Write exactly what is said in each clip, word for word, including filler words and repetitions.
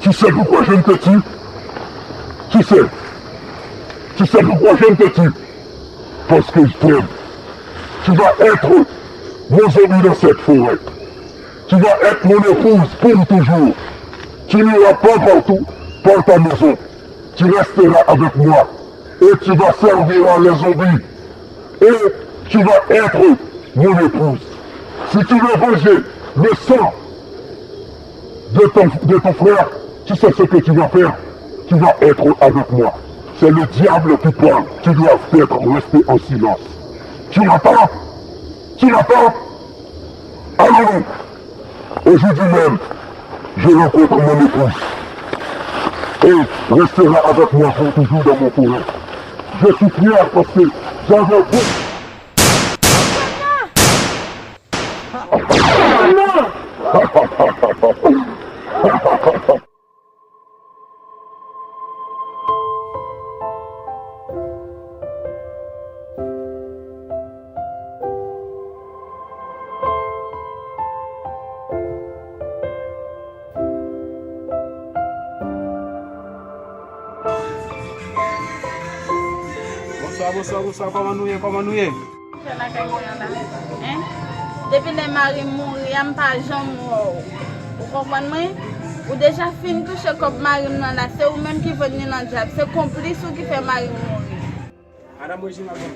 Tu sais pourquoi je ne te tue? Tu sais, tu sais pourquoi je ne te tue? Parce que je t'aime. Tu vas être mon zombie dans cette forêt. Tu vas être mon épouse pour toujours. Tu n'iras pas partout par ta maison. Tu resteras avec moi et tu vas servir à les zombies. Et tu vas être mon épouse. Si tu veux venger le sang de ton, de ton frère, tu sais ce que tu vas faire. Tu vas être avec moi. C'est le diable qui parle. Tu dois être resté en silence. Tu n'as pas, tu n'as pas. Allons-nous. Aujourd'hui même, je rencontre mon épouse. Et restera avec moi pour toujours dans mon foyer. Je suis fier parce que j'avais beaucoup. Bonswa, bonswa, bonswa. Kòman nou ye? Kòman nou ye? Fè lakay mwen an la. Hein? Depi lè mari m mouri a, m pa janm wè w. Ou konprann mwen? Ou deja fin touche kòb mari m nan la. Se ou menm ki vann li nan dyab. Se konplis ou ki fè mari m mouri. Madanm Reginald, bon,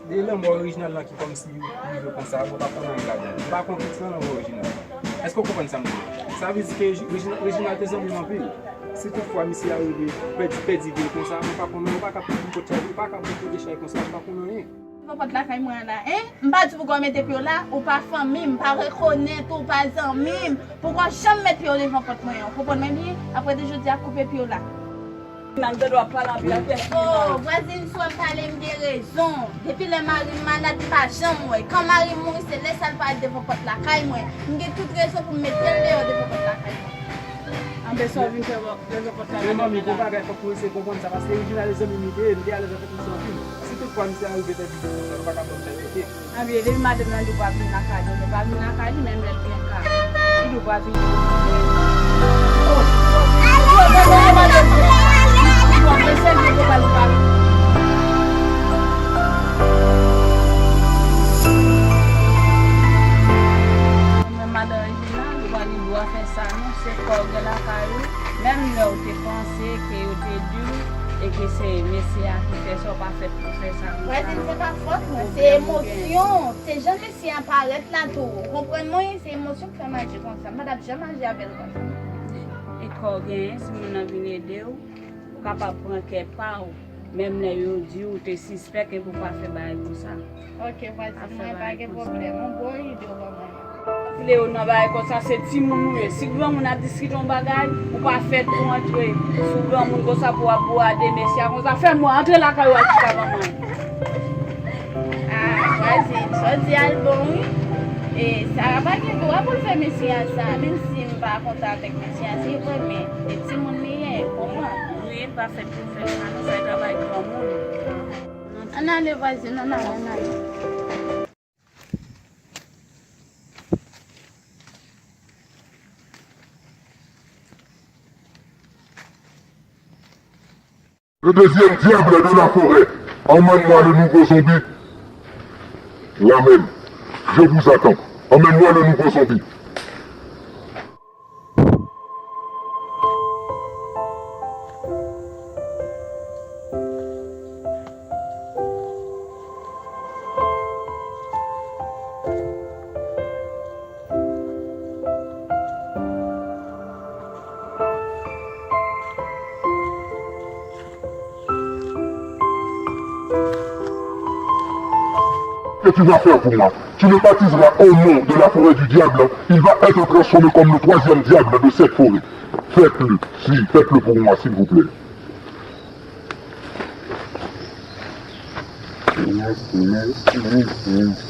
de lanmò Reginald lan ki kòmsi rive konsa, mwen pa konn anyen ladan l. M pa konn kisa lanmò Reginald. Èske w konprann sa m di? Sa vle di ke Reginald, Reginald te zanmi m anpil. Si toutfwa misye arive pèdi, pèdi vi l konsa, mwen pa konn anyen, ou pa ka pran pote chay, ou pa ka pran pote chay konsa, m pa konn anyen. Devan pòt lakay mwen an la, en? M pa di pou kò w mete pye w la, ou pa fanmi m, m pa rekonèt ou, ou pa zanmi m, pou kò w janm met pye w devan pòt mwen an, ou konprann mwen byen? Apre de jodi a, koupe pye w la. Nan tande w ap pale anpil ak tèt. Oh, vwazin, si w wè m pale, m gen rezon. Depi lè mari m malad, m pa janm wè. Kan mari m mouri, se lè sa l parèt devan pòt lakay mwen. M gen tout rezon pou m met pye m deyò devan pòt lakay mwen. Anben sa w vin fè devan pòt lakay mwen la. Men manmi, gon bagay fòk nou eseye konprann sa, paske Reginald se zanmi m li te ye, m te alèz avèk misye anpil. Si toutfwa misye arive pèdi vi l konsa, nou pa ka pran chay, oke? Anben, depi madanm nan di w pa vin lakay li, ou pa vin lakay li, menm lè l gen ka. Li di w pa vin. Oh! Yo, yo, yo, yo, madanm. Yo, men sèl li pou pa li pa vin. Menm madanm Reginald, ou pa gen dwa fè sa non, se kò w gen lakay ou. Menm lè w te panse ke yo te di w e ke se mesye a ki fè sa, ou pa fèt pou fè sa konsa. Vwazin, se pa fòt mwen, se emosyon. Se jan mesye a parèt la tou. Ou konprann mwen, se emosyon k fè m aji konsa. M pa t ap janm aji avè l konsa. E kò w genyen, si moun nan vin ede w, ou kapab pran kè pa w. Menm lè yo di w te sispèk, epi w pa fè bagay konsa. Ok, vwazin mwen, pa gen pwoblèm. Yon bon ide w ban mwen. Anpile yo nan bagay konsa, se timoun nou ye. Si granmoun ap diskite yon bagay, ou pa fèt pou antre sou granmoun konsa pou w ap bwade mesye a konsa. Fè m wè, antre lakay ou al chita ban mwen. Ah, vwazin, sa w di a l bon, wi. E Sara pa gen dwa pou l fè mesye a sa, menm si m pa kontan avèk mesye a, se vre, men e timoun li ye, konprann. Wi, pa fèt pou fè sa, non, sa e travay granmoun. Ann ale, vwazin, ann ale, ann ale. Le deuxième diable de la forêt, emmène-moi le nouveau zombie. Ramèn, je vous attends. Anmenn nou ale, nou pran zonbi. Que tu vas faire pour moi. Tu le baptiseras au nom de la forêt du diable. Il va être transformé comme le troisième diable de cette forêt. Faites-le, si, faites-le pour moi, s'il vous plaît. Merci, merci, merci, merci.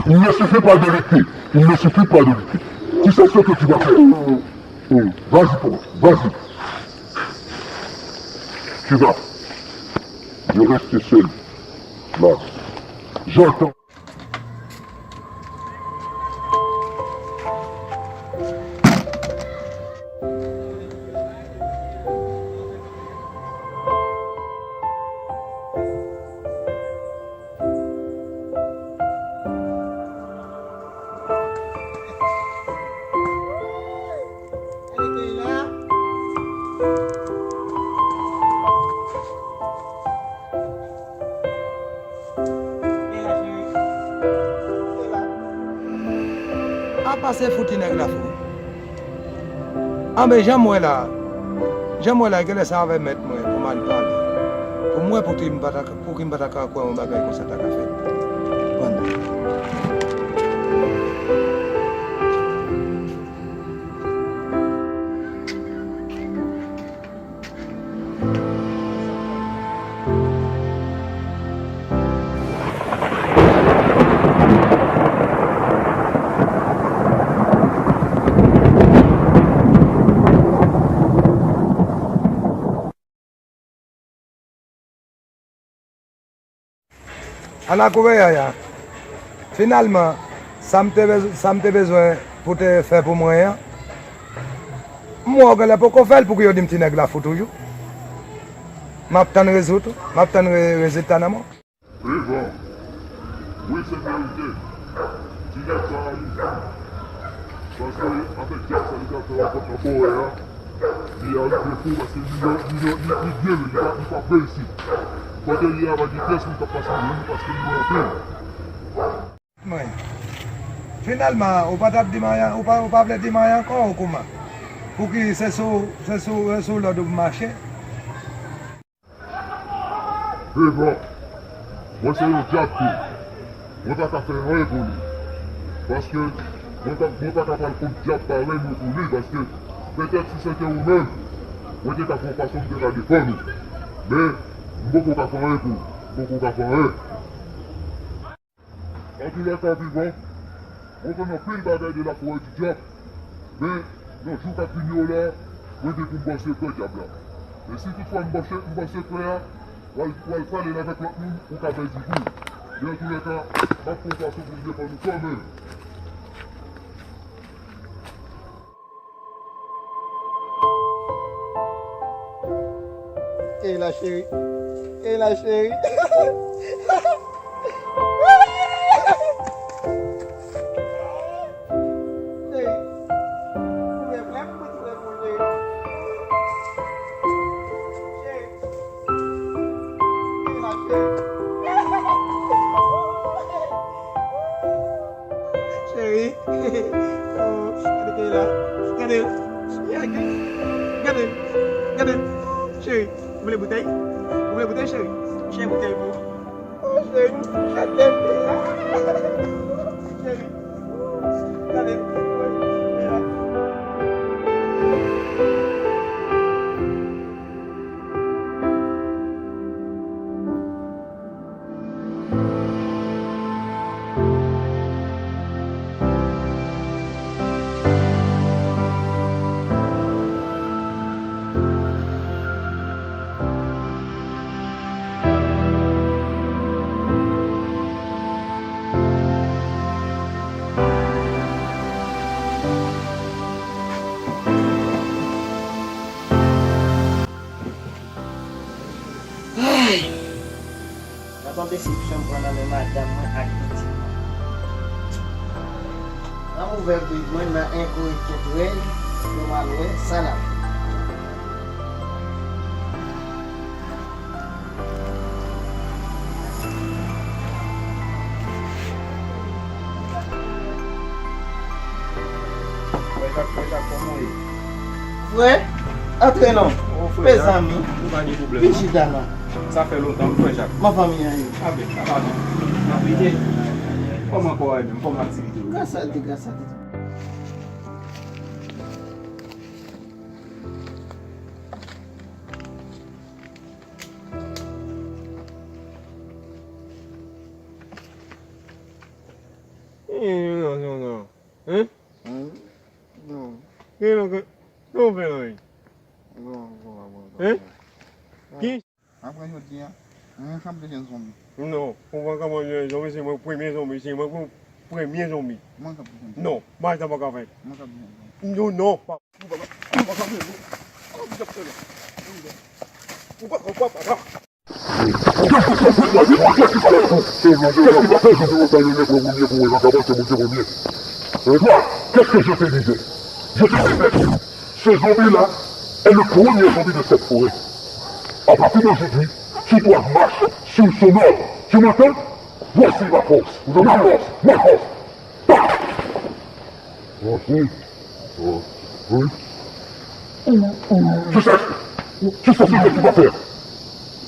Il ne suffit pas de lutter. Il ne suffit pas de lutter. Tu sais ce que tu vas faire. Vas-y, Paul, vas-y. Tu vas. Je reste seul. Là. J'entends. Apa se fouti nèg la fou. Anben, jan m wè la, jan m wè la, genlè se avè mèt mwen pou m al pale. Pou m wè pou ki m pa ta, pou ki m pa ta ka kwè yon bagay konsa ta ka fèt. Konprann? Ala koube yaya. Finalman, sa m te bez-, sa m te bezwen pou te fè pou mwen an, m wè w genlè poko fè l pou ki yo di m ti nèg la fou toujou. M ap tann rezout, m ap tann re-, rezilta nan men w. Evan, wi se verite. Ti nèg sa a li fou. Paske avèk djab sa li t ap fè rankont nan forè a, li arive fou paske li, li, li, li, li byen lwen, li pa, li pa vle isit. Kote li ye a pa gen pyès moun k ap pase nan men li paske li wè anpil. Mwen. Finalman, ou pa t ap di m anyen, ou pa, ou pa vle di m anyen ankò, ou kouman? Pouki se sou, se sou, se sou lòd ou mache? Evan, mwen se yon djab tou. Mwen pa ka fè anyen pou li. Paske mwen pa, mwen pa ka pral kont djab parèy mwen pou li, paske petèt si se te ou menm, mwen te ka fè yon fason m te ka defann ou. Men, m poko ka fè anyen pou ou. M poko ka fè anyen. Antoulèka, Vivan, mwen konn anpil bagay de la forêt du diable, men nan jou k ap vini yo la, mwen gen pou m ba w sekrè dyab la. E si toutfwa m ba w se-, m ba w sekrè a, w al, w al pale l avèk lòt moun, ou ka pèdi vi w. Men antoulèka, m ap fè yon fason pou m defann ou kanmenm. Keyla cheri. Keyla cheri. Cheri. Ou lè, lè pou mwen tou lè pou cheri. Cheri. Cheri. Oh, gade Keyla. Gade. Gade. Gade. Gade. Cheri. Ou vle boutèy? Ou vle boutèy, cheri? Cheri, boutèy pou ou. Oh, cheri. Gade Keyla. Cheri. Gade. Keyla. Gon desepsyon m pran nan men madanm mwen ak pitit mwen. An m ouvè bib mwen nan en Korentyen trèz pou m al wè sa l ap di. Frè Jak, frè Jak, kòman w ye? Frè, antre non. Oh, frè Jak. Mezanmi. Nou pa gen pwoblèm, non? Vin chita non. Sa fè lontan, wi, frè Jak. Kòman fanmi an ye? Sa byen, sa va byen. N ap lite. Kòman kò a ye menm? Kòman aktivite yo? Gras a Dye, gras a Dye. Eh, non, non, non. Hein? Hein? Non. Gen nan gen. Sa w fè la, wi? Non, non, non, non. Hein? Ki? Apre jodi a, mwen sanble yon zonbi. Non, ou pa ka manje yon zonbi, se mwen premye zonbi, se mwen premye zonbi. Mwen sanble yon zonbi. Non, bagay sa pa ka fèt. Mwen sanble yon zonbi. Non, non, pa. Ou pa ka, ou pa ka fè, ou pa ka fè. Ou pa ka, ou pa ka. Et toi, qu'est-ce que je te disais? Je te répète, ce zombie-là est le premier zombie de cette forêt. À partir d'aujourd'hui, tu dois marcher sur son ordre. Tu m'entends? Voici ma force. Ma force. Ma force. Paf! Voici. Oui. Tu sais, tu sais ce que tu vas faire.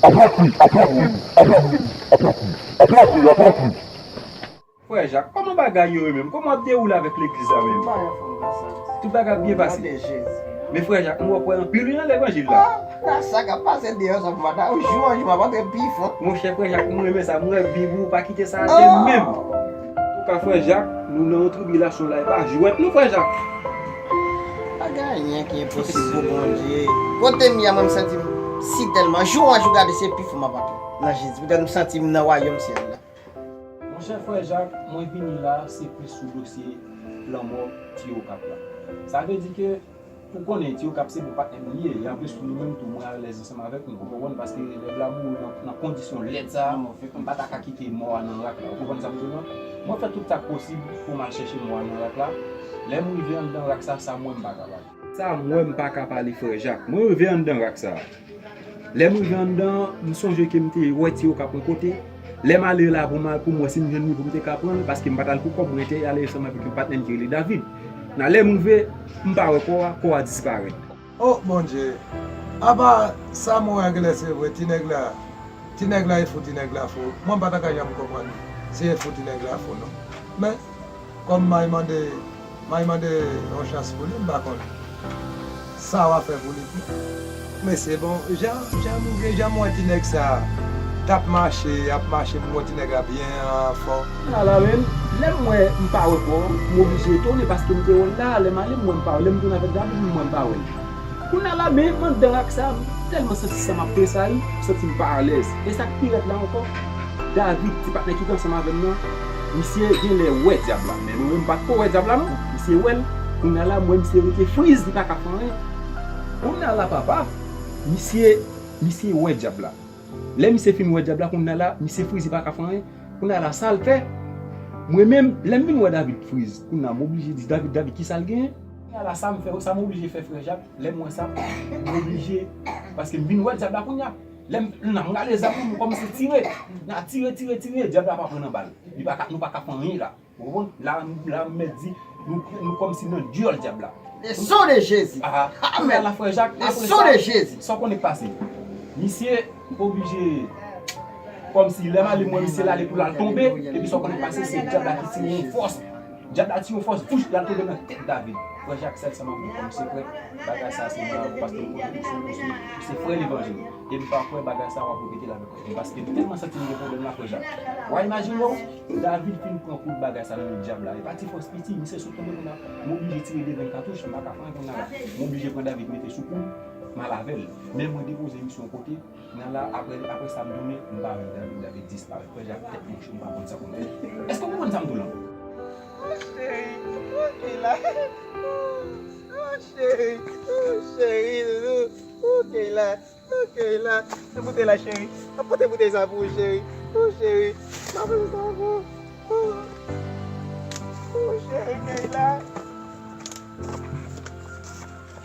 Approche-lui, approche-lui, approche-lui, approche-lui, approche-lui, approche-lui. Frè Jak, kòman bagay yo ye menm? Kòman w ap dewoule avèk legliz la menm? Tout bagay ap byen pase. Men frè Jak, m wè w kwè anpil wi nan levanjil la. Ah, sa k ap pase deyò sa pou maten. Jou an jou m ap antre pi fon. Monchè frè Jak, m renmen sa. M wè Bib ou pa kite sa atè menm. Antouka frè Jak, nou nan yon tribilasyon la, e pa jwèt non frè Jak. Pa gen anyen ki enposib pou Bondye. Kote m ye a, mwen m santi m si tèlman. Jou an jou gade se pi fon m ap antre nan Jezi. Poutèt m santi m nan wayòm syèl la. Monchè frè Jak, mwen vini la, se plis sou dosye lanmò Ti Okap la. Sa vle di ke, ou konnen Ti Okap se bon patnè m li ye, e anplis tou nou menm tou, mwen alèz ansanm avèk nou, ou konprann, paske nèg la mouri nan, nan kondisyon lèd sa a, m pa ta ka kite mò a nan rak la, ou konprann sa m di w lan? Mwen fè tout sa k posib pou m al chèche mò a nan rak la, lè m rive anndan rak sa, sa m wè m pa ka pale. Sa m wè m pa ka pale frè Jak, mwen rive anndan rak sa. Lè m rive anndan an, m sonje ke m te wè Ti Okap yon kote. Lè m ale la pou m al, pou m wè si m jwenn li pou m te ka pran l, paske m pa t al pou kòb, mwen te ale ansanm avèk yon patnè m ki rele David. Nan lè m rive, m pa wè kò a, kò a disparèt. O Bondye! Apa sa m wè a genlè se vre, ti nèg la, ti nèg la e fou, ti nèg la fou. Mwen m pa ta ka janm konprann si e fou ti nèg la fou non. Men, Kòm m al mande, m al mande yon chans pou li, m pa konn sa w a fè pou li tou. Men se bon, jan, jan nou gen, jan m wè ti nèg sa a t ap mache, ap mache, m wè ti nèg la byen anfòm. Ala menm, lè m wè m pa wè kò, m oblije etone paske m te wè l la, lè m ale m wè m pa wè l, lè m tounen avèk David m wè m pa wè l. Kounye a la, men m anndan rak sa, m tèlman santi san m ap tresayi, m santi m pa alèz. E sa k pi rèd la ankò, David, ti patnè ki te ansanm avè m nan, misye genlè wè dyab la. Men mwen menm m pa t ko wè dyab la non. Misye wè l. Kounye a la, m wè misye rete friz, li pa ka fè anyen. Kounye a la, papa, misye, misye wè dyab la. Lè misye fin wè dyab la, kounye a la, misye friz, li pa ka fè anyen. Kounye a la, sa l fè, mwen menm, lè m vin wè David friz, kounye a m oblije di David, David, kisa l genyen? Kounye a la, sa m fè, sa m oblije fè, frè Jak, lè m wè sa, m oblije, paske m vin wè dyab la kounye a. Lè m, nan, m rale zam mwen, m kòmanse tire. Nan tire, tire, tire, dyab la pa pran nan bal. Li pa ka, nou pa ka fè anyen la. Ou konprann? La, la, m mèt di, nou, nou kòmsi nan dyòl dyab la. Le sang de Jésus. Ah, ah, men. Kounye a la, frè Jak, le sang de Jésus. Sa w konnen k pase? Misye oblije, kòmsi lè m ale, m wè misye l ale pou l al tonbe, epi sa w konnen k pase, se dyab la ki tire yon fòs. Dyab la tire yon fòs, fouch, l al tonbe nan tèt David. Frè Jak, sèl sa m ap di w kòm sekrè, bagay sa a se mwen avè w, paske m konnen ou se, ou se, ou se frè levanjil. E m pa kwè bagay sa a w ap repete l avèk Paske m tèlman santi m gen pwoblèm la, frè Jak. W a imajine w, David fin pran kout bagay sa nan men dyab la. E pa ti fòs piti, misye sot tonbe kounye a. M oblije tire de grenn katouch, m pa ka fè anyen kounye a la. M oblije pran David mete sou kou m, m al avè l. Men mwen depoze misye yon kote, kounye a la, apre, apre sa m tounen, m pa wè David, David disparèt. Frè Jak, tèt mouche, m pa konn sa pou m fè. Èske w konprann sa m di w lan? Oh, cheri, oh, Keyla. Oh, cheri, oh, cheri, doudou. Oh, Keyla. Ok, la. Se boutèy la, cheri. Mwen pote boutèy sa pou ou, cheri. Oh, cheri, m ap vin pran pou ou. Oh, cheri, Keyla.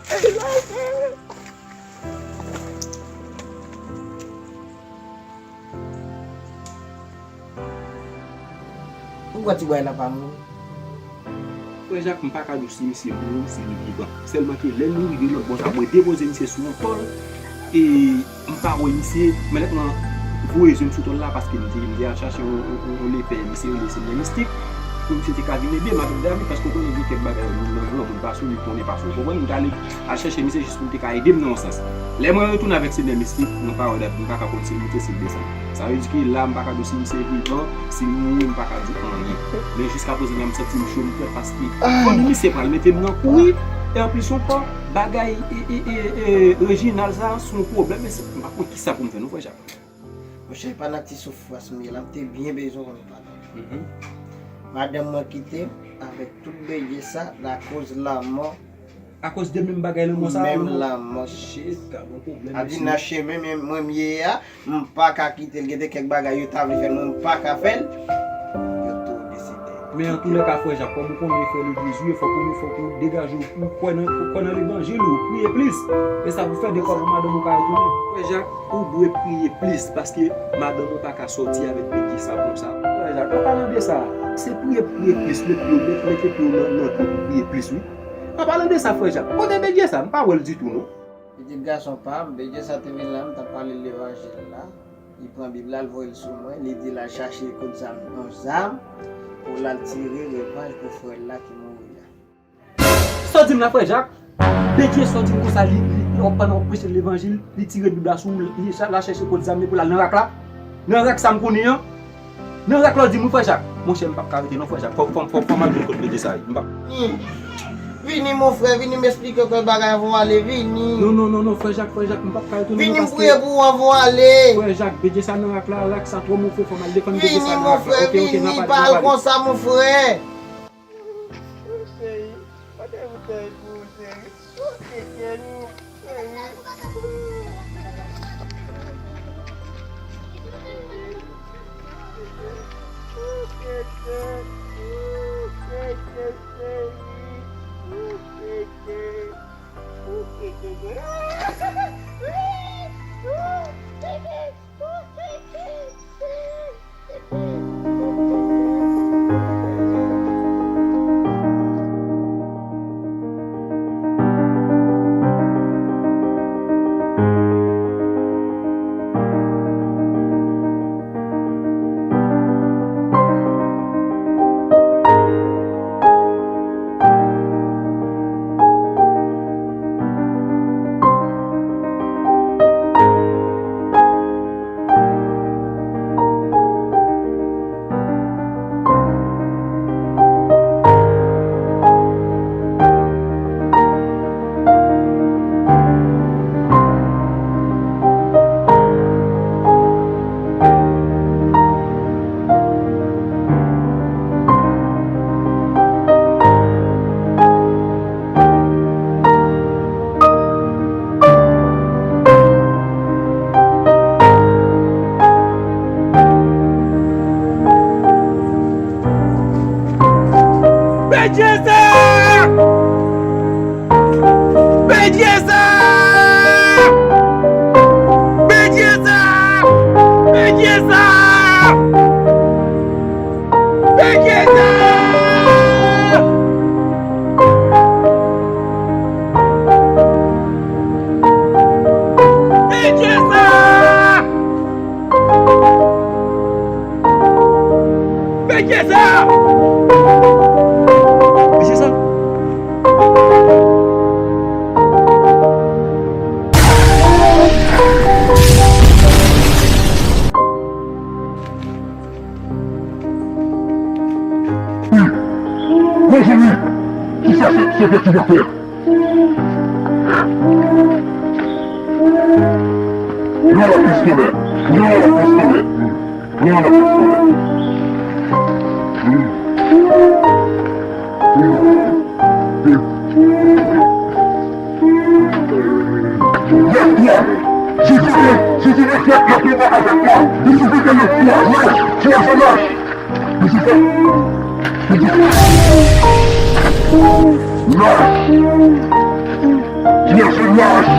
Keyla, cheri. Ou wè ti bway la pa mouri? Frè Jak, m pa ka di w si misye mouri, si li vivan. Sèlman ke lè nou rive lòt bò sa, mwen depoze misye sou yon tòl, e m pa wè misye, men lè m voye je m sou tòl la, paske m te, m te al chache yon, yon, yon, yon lepè, misye rele Senyè Mistik, pou misye te ka vin ede m avèk David, paske w konnen gen kèk bagay, moun nan granmoun pa sou li, konnen pa sou, w konprann? M t ale al chèche misye jis pou l te ka ede m nan yon sans. Lè mwen retounen avèk Senyè Mistik, mwen pa wè dat, m pa ka konn si l monte, si l desann. Sa vle di ke la, m pa ka di w si misye vivan, si l mouri, m pa ka di w anyen. Men jiskaprezan, m santi m cho, m frèt paske fanmi misye pral mete m nan kouri. E anplis ankò, bagay e, e, e, e, Reginald sa, se yon pwoblèm, men se, m pa konn kisa pou m fè non, frè Jak. Monchè, pa nan ti soufrans m ye la, m te byen bezwen w, papa. Mhm. Madanm mwen kite m avèk tout bèje sa, lakoz lanmò. Akoz de menm bagay lanmò sa, menm lanmò. Shit, ka gon pwoblèm, ap vin mesye. Nan chemen, men mwen m ye a, m pa ka kite l. Gen de kèk bagay yo ta vle fè l, mwen m pa ka fè l. Yo tou deside. Men antoulèka, frè Jak, kòm ou konnen, frè legliz ou ye, fòk ou, fòk ou degaje w, ou kwè nan, ou kwè nan levanjil ou, priye plis. E sa pou fè de kòb madanm ou ka retounen. Frè Jak, ou dwe priye plis, paske madanm ou pa ka sòti avèk bèje sa konsa. Frè Jak, an palan de sa, se priye, priye plis, mete pye w, mete, mete pye w nan, nan twou pou priye plis, wi. An palan de sa, frè Jak, kote bèje sa? M pa wè l ditou, non. Pitit gason pa m, bèje sa te vin la, m t ap pale l levanjil la. Li pran Bib la, l voye l sou mwen, li di l al chache kout zam, yon zam, pou l al tire revanj pou frè l la ki mouri a. Sa w di m la, frè Jak? Bèje sa w di m konsa, li, li, w ap, pandan w ap preche levanjil, li tire Bib la sou ou, li, li al chèche kout zam li pou l al nan rak la? Nan rak sa m konnen an? Nan rak la w di m wi, frè Jak? Monchè, m p ap ka rete non, frè Jak. Fò, fò, fò, fò m al jwenn kot bèje sa ye. M p ap Vini, vini, mon frè, vini, m esplike w kèk bagay avan w ale, vini. Non, non, non, non, frè Jak, frè Jak, m p ap ka rete non. Vini, m paske priye pou w avan w ale. Frè Jak, bèje sa nan rak la, rak sa twò move, fò m al defann bèje sa nan rak la. Vini, mon frè, vini, pa al konsa, mon frè. Cheri, kote boutèy pou ou, cheri? Ou teke nou, cheri. Ou teke, ou teke, cheri. Ou teke, ou teke, cheri. Ou teke, ou teke, cheri. Bèje sa! Bèje sa! Bèje sa! Bèje sa! Bèje sa! Bèje sa! Bèje sa! Bèje sa! Wi, Rosalie, kisa se, se fè ti gate? Yon lòt pistolè, yon lòt pistolè, yon lòt pistolè. Yes, yes, yes. Si tu veux faire la paix avec moi, il suffit de le croire. Non, tu es un lâche. Je suis pas. Je suis pas. Lâche. Tu es un lâche.